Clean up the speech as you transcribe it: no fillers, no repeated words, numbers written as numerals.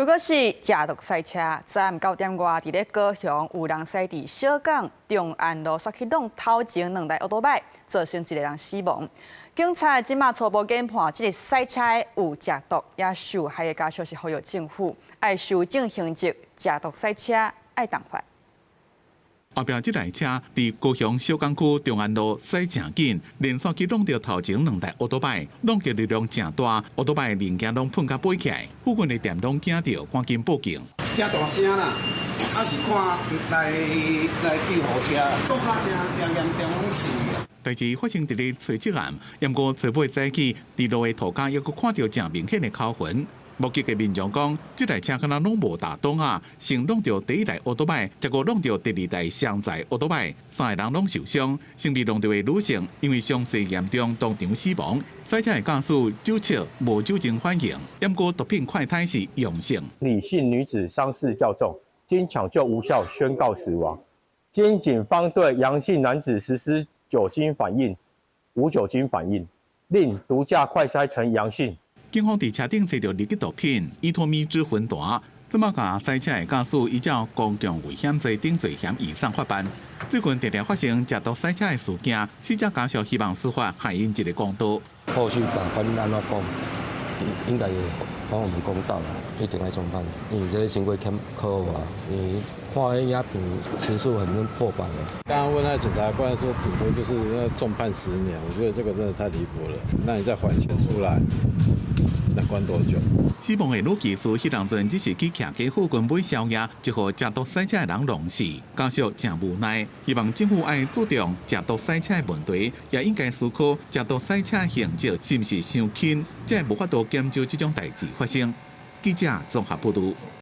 如果是食毒賽車，昨暗9點外，佇咧高雄有人駛佇小港長安路，煞去挵頭前兩台歐多擺，造成一個人死亡。警察這馬初步研判，這个駛車的有食毒，也受害的家屬是呼籲政府愛修正刑責，食毒駛車愛重罰。後壁這台車佇高雄小港區長安路駛誠緊，連續去挵著頭前兩台歐多擺，挵著力量誠大，歐多擺零件攏噴甲飛起來，附近的店攏驚著，趕緊報警。誠大聲啦，啊是看來來救護車，講較誠誠嚴重，攏喙啊。代誌發生佇咧初七暗，毋過初八早起，佇路的塗跤猶閣看著誠明顯的口痕。目擊的民眾講，這台車敢若攏無踏擋啊，先挵著第一台歐多擺，結果挵著第二台雙載歐多擺，三个人攏受傷。先被挵著的女性因為傷勢嚴重，當場死亡。賽車的駕駛酒測無酒精反應，毋過毒品快篩是陽性。李姓女子傷勢較重，經搶救無效，宣告死亡。經警方對楊姓男子實施酒精反應，無酒精反應，另毒駕快篩呈陽性。警方佇車頂揣著二級毒品依托咪酯芬彈，這馬共賽車的駕駛依照公共危險罪等罪嫌移送法辦。最近常常發生食毒賽車的事件，死者家屬希望司法還𪜶一個公道。後續法官按怎講，應該會還我們公道，一定愛重判。因為這傷過欠可惡啊！因為看彼影片時速很破百了。剛剛問那檢察官說，頂多就是那重判10年，我覺得這個真的太離譜了。那你再緩刑出來，那關多久？死亡的女技師彼當陣只是去徛街附近買宵夜，就予食毒賽車的人弄死，家屬誠無奈，希望政府愛注重食毒賽車的問題，也應該思考食毒賽車刑責是毋是傷輕，才會無法度減少這種代誌發生。記者綜合報導。